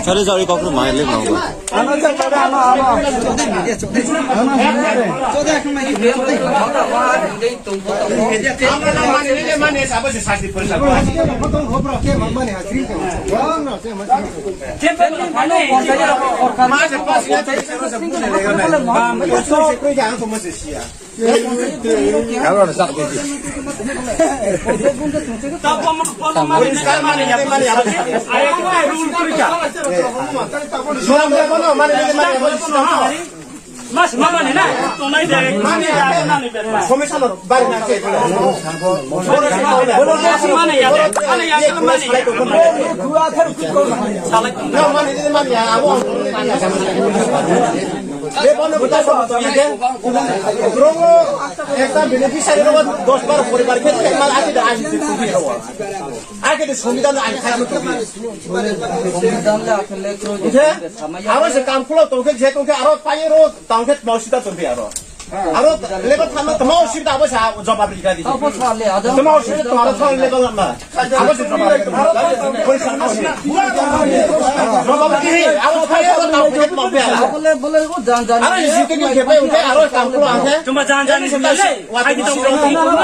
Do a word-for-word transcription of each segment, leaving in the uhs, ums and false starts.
Chale jao, i kokro mai le nang. Mas, mama ni na, tongnai de. Mani ya, mani ya. Commissioner, bari na ke. Boro mani ya, mani ya, mani ya. Na, mani ya, mani ya, abo. Be bono buta so to ya ke. Rongo, ekta beneficiary rongo dos baro poribar ke, mal ati da aji tu bi ro. Ake de songbidhan ain khai mo to bi. Songbidhan le akhele kroi. Abo se kam khulo to ke, je to ke aro paye ro. Tangkhe tongsi ta tongpi aro. Aro level thanma tamo sibda abo sa jobab rikha di. Abo sa le, ado. Tamo sibda tamo aro thon level ma. Abo se jobab rikha di. Jobab di, abo thai aro tangkhe tongpi aro. Bole, bole, o jan jan. Aro isi ke ke pe uke aro tangkhe aro. Tuma jan jan ni le. Agi tong tong tong.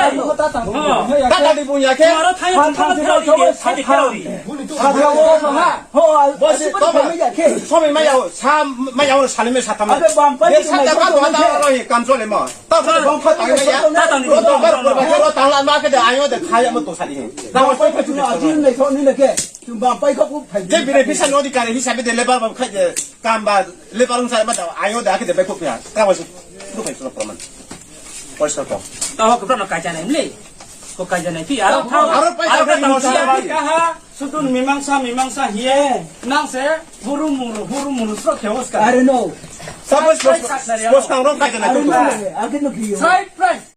Tata di punya ke. Aro thai thon thon thon. Bosi, toma. Somi maya, sa maya, salime satama. Abe bampai. Be sa tama, toma, toma, toma, rohi, kam chole mo. Ta sa bampai ta maya. Ta ta ni. Ro to bar, ro ba, ro ta la ma ke de ayo de khaya mo to sadi. Na mo koi koi. Ajin nei so ni le ke. Tum bampai ko phai. Je bini bisa no di kare hisabe de lebar bam khai de kam ba lebar ung sa ma da ayo de ake de bai ko pya. Ka wa su. Du khai su proman. Poisa ko. Ta ho ko no kai chane mle. Ko kai chane pi aro. Aro pai aro aro ka ta mo sa. Kaha. Sudun mimangsa, mimangsa hiye. Nang se huru muru, huru muru sro khe uska. Are no. Suppose bos, bos kang rong kai jana. Are no. Age no biyo. Side price.